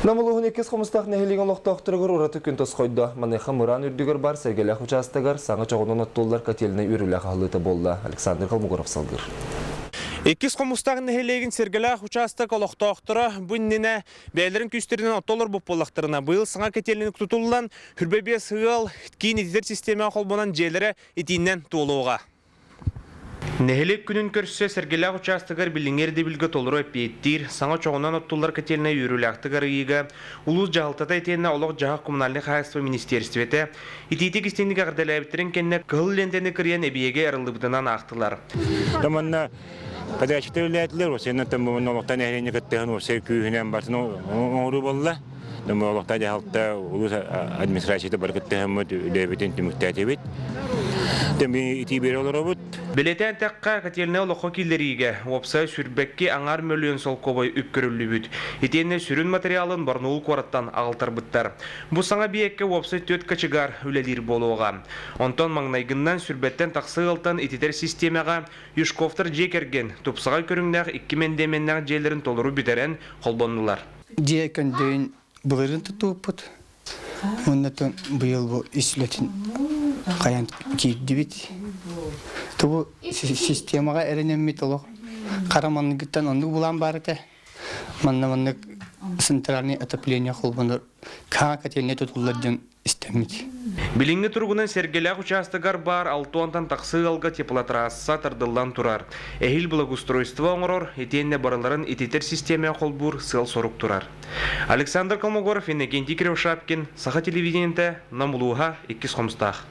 Нам улууһун иккис Хомустаах нэһилиэгин олохтоохторугар ураты күн тосхойдо. Маныаха Мыраан үрдүгэр баар Сэргэлээх учаастагар саҥа чоҕунан оттуллар котельнай үөрүүлээх аһыллыыта буолла. Александр Колмогоров салгыыр. Иккис Хомустаах нэһилиэгин Сэргэлээх учаастак олохтоохторо бу иннинэ бэйэлэрин күүстэринэн отто олорбут буоллахтарына, быйыл саҥа котельнай тутуллан, 25 ыал киин ититэр систиэмэҕэ холбонон дьиэлэрэ итиинэн туолуоҕа. Нэһилиэк күнүн көрсө Сэргэлээх учаастагар билиҥҥи ирдэбилгэ толору эппиэттиир, саҥа чоҕунан оттуллар котельнай үөрүүлээхтик арыйыыга улуус дьаһалтата итиэннэ олох-дьаһах коммунальнай хаһаайыстыба министиэристибэтэ итиитик истиҥник эҕэрдэлээбиттэрин кэннэ кыһыл лиэнтэни кырыйан эбийиэги арыллыбытынан аахтылар. Манна подрядчиктар үлэлээтилэр, уопсайынан олохтоох нэһилиэнньэ кыттыһан уопсай күүһүнэн барытын оҥоруу буолла. Олохтоох дьаһалта улуус администрацията бары кыттыһаммыт үлэбитин түмүктээтибит. Итии биэрэ олоробут. Бэлиэтээн эттэххэ, котельнай олоххо киллэриигэ уопсай сүүрбэкки аҥаар мөлүйүөн солкуобай үп көрүллүбүт. Итиэннэ сүрүн материалын Барнаул куораттан аҕалтарбыттар. Бу саҥа эбийиэккэ уопсай түөрт кочегар үлэлиир буолуоҕа. Онтон маҥнайгыннан сүүрбэттэн тахса ыалтан ититэр систиэмэҕэ Юшковтар дьиэ кэргэн тупсаҕай көрүҥнээх икки мэндиэмэннээх дьиэлэрин толору бүтэрэн холбоннулар. Дьиэ көндөйүн былырыын туттубуппут. Уонна быйыл бу ис үлэтин хайан киирдибит. Тубу системаҕа эрэнэммит олох хара манныгыттан оннук булаан баар этэ. Манна маннык центральный отопление холбонор хаҥа котельная тутуллар диэн истэммит. Билиҥҥи туругунан Сэргэлээх учаастагар баар алтуонтан тахса ыалга теплотрасса тардыллан турар. Эһиил благоустройство оҥорор, итиэннэ барыларын ититэр систиэмэ холбуур сыал-сорук турар. Александр Колмогоров, Иннокентий Кривошапкин, Саха телевидениетэ, Нам улууһа, иккис Хомустаах.